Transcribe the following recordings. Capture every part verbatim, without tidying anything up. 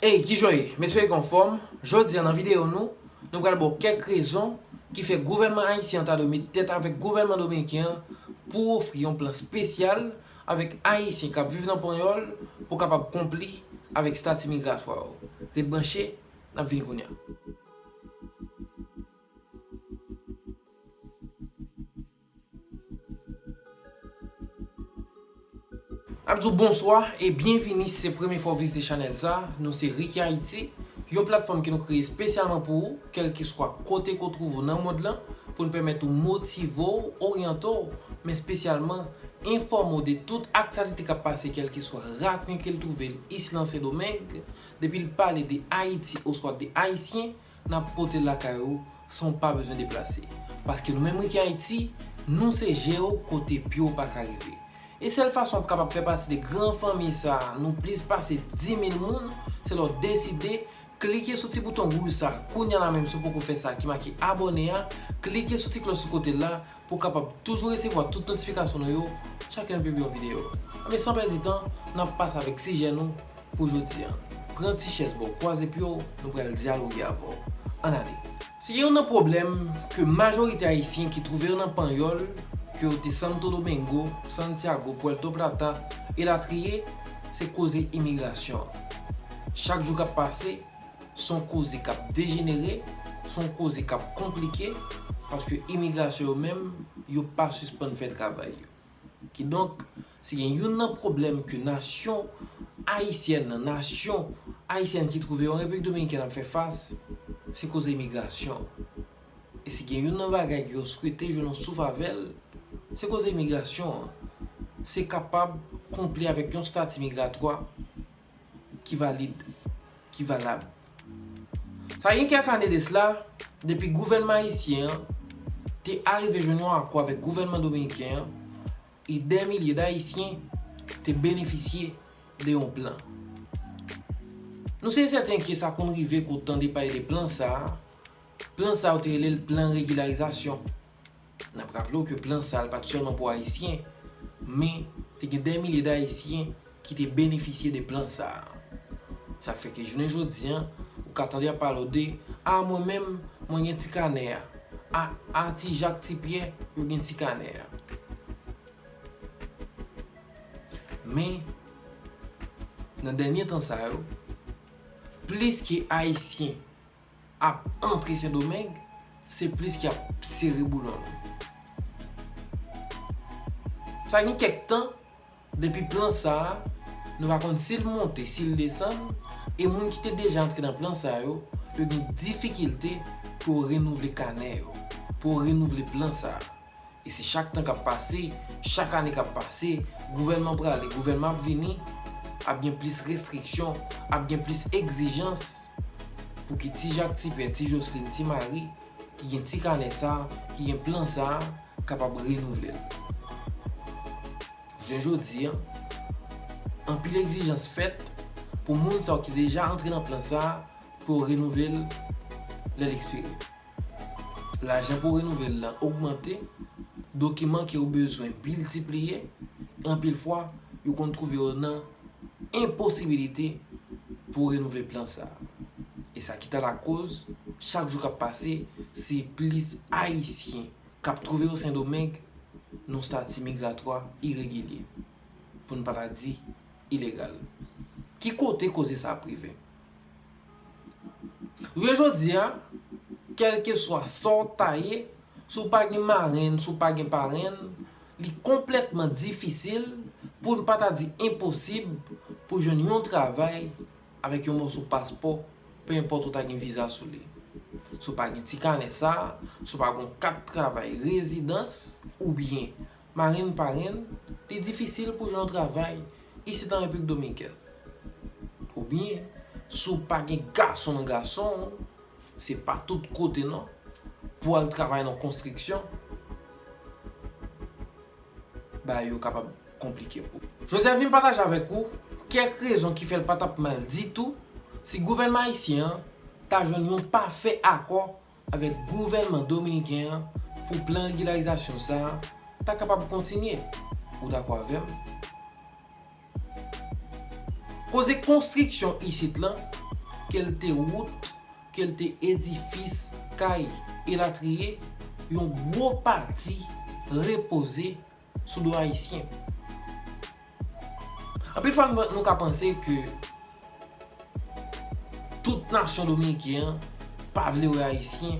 Ey, kijan w ye? M espere ke w anfòm. Jodi a nan videyo nou, nou pral ba w kèk rezon ki fè gouvènman ayisyen an ta dwe met tèt avèk gouvènman dominiken an pou ofri yon plan espesyal avèk ayisyen k ap viv nan Panyòl pou kapab konpli avèk estati migratwa yo. Ret branche, n ap vini kounye a. N ap di w bonswa e byenvini si se premye fwa w vizite chanèl sa. Nou se Ricky Haiti, yon platfòm ke nou kreye espesyalman pou ou, kèlkeswa kote ke w twouve w nan mond lan, pou n pèmèt ou motive w, oryante w, men espesyalman enfòme w de tout aktyalite k ap pase, kèlkeswa rakwen ke l twouve l isi nan Sendomeng, depi l pale de Ayiti oswa de Ayisyen, n ap pote l lakay ou san w pa bezwen deplase. Paske nou menm Ricky Haiti, nou se je w kote pye w pa ka rive. E sèl fason w ap kapab fè pati de gran fanmi sa a, nou plis pase dis mil moun, se lè w deside klike sou ti bouton wouj sa a kounye a la menm si w poko fè sa ki make abòne a, klike sou ti klòch sou kote l la pou w kapab toujou resevwa tout notifikasyon nou yo chak lè nou pibliye yon videyo. Anben, san pèdi tan, n ap pase avèk sijè nou pou jodi a. Pran ti chèz ba w, kwaze pye w, nou pral dyaloge avè w. Ann ale. Si gen youn nan pwoblèm ke majorite Ayisyen ki twouve yo nan Panyòl, ke yo te Santo Domingo, Santiago, Puerto Plata, elatriye, se koze imigrasyon an. Chak jou k ap pase, se yon koze k ap dejenere, se yon koze k ap konplike, paske imigrasyon yo menm, yo pa sispann fè travay yo. Kidonk, si gen youn nan pwoblèm ke nasyon ayisyèn nan, nasyon ayisyèn ki twouve yo an Repiblik Dominikèn ap fè fas, se koze imigrasyon. E si gen youn nan bagay ke yo swete jwenn yon souf avè l, se koze imigrasyon an. Se kapab konpli avèk yon estati migratwa ki valid, ki valab. Sa gen kèk ane de sila, depi gouvènman ayisyen an te arive jwenn yon akò avèk gouvènman dominiken an, e dè milye d Ayisyen te benefisye de yon plan. Nou se sèten ke sa konn rive ke w tande pale de plan sa a. Plan sa a, yo te rele l plan regilarizasyon. N ap raple w ke plan sa a, li pa t sèlman pou Ayisyen, men te gen dè milye d Ayisyen ki te benefisye de plan sa a. Sa fè ke jounen jodi a, ou ka tande y ap pale w de, a, mwen menm, mwen gen ti kanè a. A, a, Ti Jak, Ti Pyè, yo gen ti kanè a. Men, nan dènye tan sa yo, plis ke Ayisyen ap antre Sendomeng, se plis y ap sere boulon nou. Sa gen kèk tan, depi plan sa a, nou pa konn si l monte, si l desann, e moun ki te deja antre nan plan sa yo, yo gen difikilte pou yo renouvle kanè yo, pou yo renouvle plan sa a. E se chak tan k ap pase, chak ane k ap pase, gouvènman prale, gouvènman ap vini, ap gen plis restriksyon, ap gen plis egzijans pou ke Ti Jak, Ti Pyè, Ti Joslin, Ti Mari, ki gen ti kanè sa a, ki gen plan sa a, kapab renouvle l. Jounen jodi a, anpil egzijans fèt pou moun sa yo ki deja antre nan plan sa a pou yo renouvle l lè l ekspire. Lajan pou renouvle l lan ogmante, dokiman ke w bezwen miltipliye, e anpil fwa, yo konn twouve yo nan enposibilite pou renouvle plan sa a. E sa ki ta lakoz, chak jou k ap pase, se plis Ayisyen k ap twouve yo Sendomeng nan yon estati migratwa iregilye, pou n pa ta di ilegal. Ki kote koze sa ap rive? Jounen jodi a, kèlkeswa sa w ta ye, si w pa gen marenn, si w pa gen parenn, li konplètman difisil, pou n pa ta di enposib, pou jwenn yon travay avèk yon mòso paspò, pe enpòt ou ta gen viza sou li. Si w pa gen ti kanè sa a, si w pa gen yon kat travay rezidans, oubyen marenn parenn, li difisil pou jwenn yon travay isit an Repiblik Dominikèn. Oubyen, si w pa gen gason nan gason w, se pa tout kote non, pou w al travay nan konstriksyon, bagay yo kapab konplike pou ou. Joseph vin pataje avèk ou kèk rezon ki fè l pa t ap mal ditou si gouvènman ayisyen an ta jwenn yon pafè akò avèk gouvènman dominiken an pou plan regilarizasyon sa a ta kapab kontinye. Ou dakò avè m? Koze konstriksyon isit lan, ke l te wout, ke l te edifis, kay, elatriye, yon gwo pati repoze sou do Ayisyen. Anpil fwa, nou, nou ka panse ke tout nasyon dominiken an pa vle wè Ayisyen,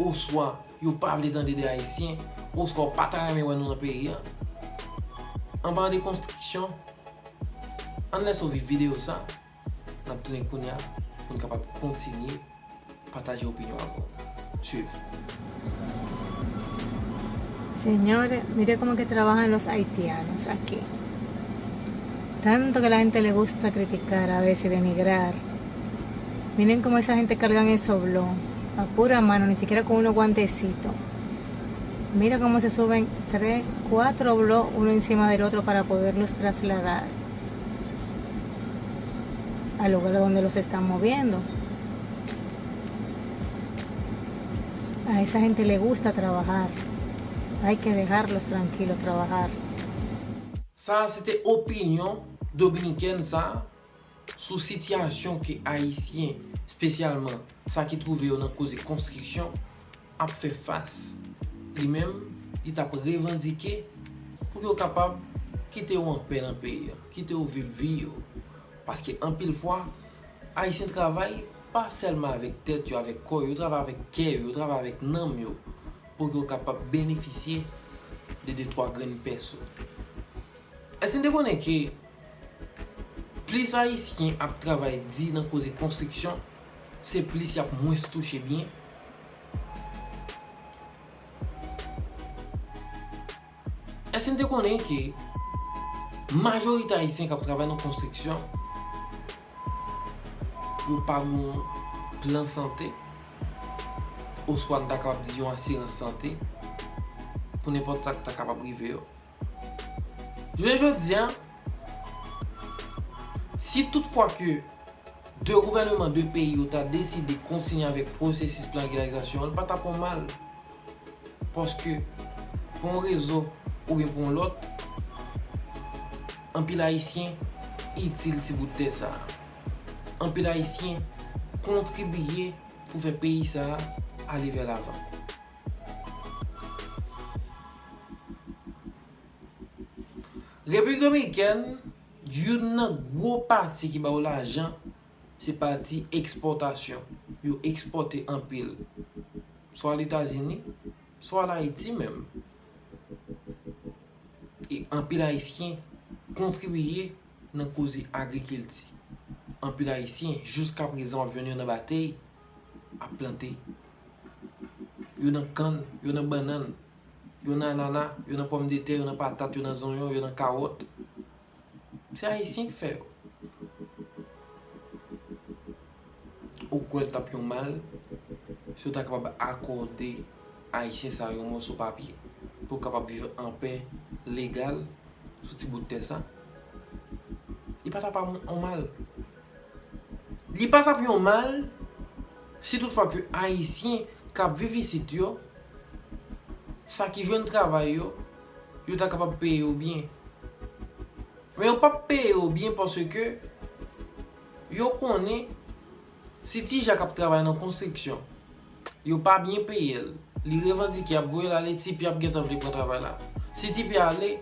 oswa yo pa vle tande de Ayisyen, oswa yo pa ta renmen wè nou nan peyi a. An palan de konstriksyon, ann lèse w viv videyo sa, n ap tounen kounye a pou n kapab kontinye pataje opinyon avè w. Swiv. Señores, mire cómo que trabajan los haitianos aquí. Tanto que la gente le gusta criticar, a veces denigrar. Miren cómo esa gente cargan esos blogs a pura mano, ni siquiera con unos guantecitos. Mira cómo se suben tres, cuatro blogs uno encima del otro para poderlos trasladar al lugar donde los están moviendo. A esa gente le gusta trabajar. Hay que dejarlos tranquilos trabajar. Sa a se te opinyon dominikèn sa a sou sitiyasyon ke Ayisyen, espesyalman sa ki twouve yo nan koze konstriksyon, ap fè fas. Li menm, li t ap revandike pou yo kapab kite yo anpè nan peyi a, kite yo viv vi yo. Paske anpil fwa, Ayisyen travay pa sèlman avèk tèt yo, avèk kò yo, yo travay avèk kè yo, yo travay avèk nanm yo, pou yo kapab benefisye de de twa grenn pèso. Èske n te konnen ke plis Ayisyen ap travay di nan koze konstriksyon, se plis y ap mwens touche byen? Èske n te konnen ke majorite Ayisyen k ap travay nan konstriksyon, yo pa gen yon plan sante, oswa n ta kapab di yon asirans sante, pou nenpòt sa k ta kapab rive yo? Jounen jodi a, si tout fwa ke de gouvèneman de peyi yo ta deside kontinye avèk pwosesis plan regilarizasyon an, li pa t ap yon mal. Paske, pou yon rezon oubyen pou yon lòt, anpil Ayisyen itil ti bout tè sa a. Anpil Ayisyen kontribiye pou fè peyi sa a ale vè lavan. Repiblik Dominikèn, youn nan gwo pati ki ba yo lajan, se pati ekspòtasyon. Yo ekspòte anpil, swa Letazini, swa Ayiti menm. E anpil Ayisyen kontribiye nan koze agrikilti. Anpil Ayisyen, jiskaprezan, w ap jwenn yo nan batèy, ap plante. Yo nan kann, yo nan bannann, yo nan anana, yo nan pòmdetè, yo nan patat, yo nan zonyon, yo nan kawòt. Se Ayisyen ki fè yo. Ou kwè l t ap yon mal si w ta kapab akòde Ayisyen sa yo yon mòso papye pou yo kapab viv anpè, legal, sou ti bout tè sa? Li pa t ap yon mal. Li pa t ap yon mal si toutfwa ke Ayisyen k ap viv isit yo, sa ki jwenn travay yo, yo ta kapab peye yo byen. Men yo p ap peye yo byen paske yo konnen si ti Jak ap travay nan konstriksyon, yo pa byen peye l, li revandike, y ap voye l ale, Ti Pi ap gentan vle pran travay la. Si Ti Pi ale,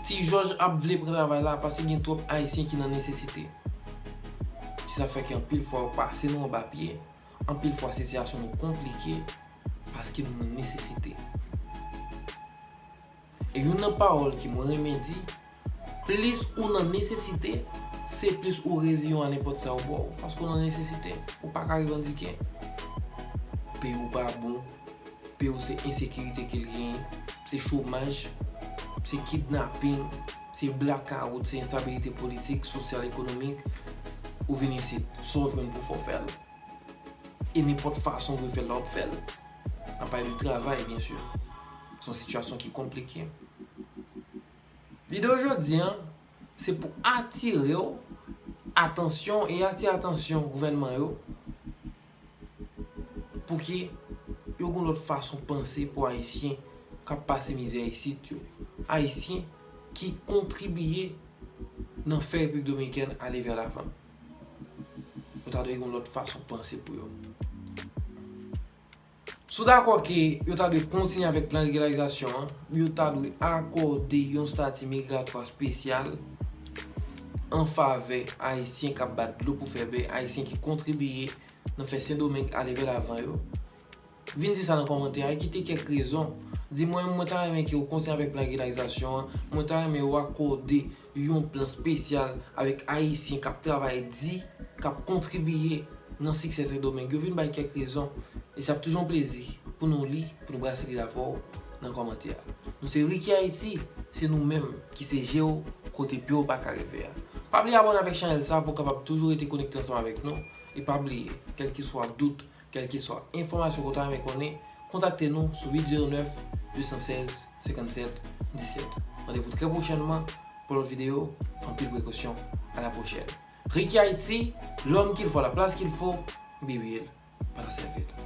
Ti Jòj ap vle pran travay la paske gen twòp Ayisyen ki nan nesesite. Se sa fè ke anpil fwa yo pase nou anba pye, anpil fwa sitiyasyon nou konplike paske nou nan nesesite. E youn nan pawòl ke mwen renmen di, plis ou nan nesesite, se plis ou reziyen w a nenpòt sa yo ba w, paske w nan nesesite, ou pa ka revandike. Peyi w pa bon, peyi w se ensekirite ke l genyen, se chomaj, se kidnaping, se blakawout, se enstabilite politik, sosyal, ekonomik, ou vin isit, sa w jwenn pou fè w fè l. E nenpòt fason w vle fè l la, w ap fè l. N ap pale de travay, byen si. Se yon sitiyasyon ki konplike. Videyo jodi a, se pou atire w atansyon e atire atansyon gouvènman yo pou ke yo gen yon lòt fason panse pou Ayisyen k ap pase mizè isit yo. Ayisyen ki kontribiye nan fè Repiblik Dominikèn ale vè lavan. Yo ta dwe gen yon lòt fason panse pou yo. Si w dakò ke yo ta dwe kontinye avèk plan regilalizasyon an, yo ta dwe akòde yon stati migratwa espesyal an favè Ayisyen k ap bat dlo pou fè bè, Ayisyen ki kontribiye nan fè Sendomeng ale vè lavan yo. Vin di sa nan kòmantè a, e kite kèk rezon. Di mwen, mwen ta renmen ke w kontinye avèk plan regilalizasyon an, mwen ta renmen w akòde yon plan espesyal avèk Ayisyen k ap travay di, k ap kontribiye nan siksè Sendomeng yo. Vin bay kèk rezon. E se ap toujou yon plezi pou nou li, pou nou brase li avè w nan kòmantè a. Nou se Ricky Haiti, se nou menm ki se je w kote pye w pa ka rive a. Pa bliye abòne avèk chanèl sa pou w kapab toujou rete konekte ansanm avèk nou. E pa bliye, kèlkeswa dout, kèlkeswa enfòmasyon ke w ta renmen konnen, kontakte nou sou uit zewo nèf, de san sèz, senkannsèt, disèt. Randevou trè pwochènman pou lòt videyo. Anpil prekosyon. À la prochaine. Ricky Haiti, l'homme qu'il faut, la place qu'il faut, Bibil, pa ta sèvi l.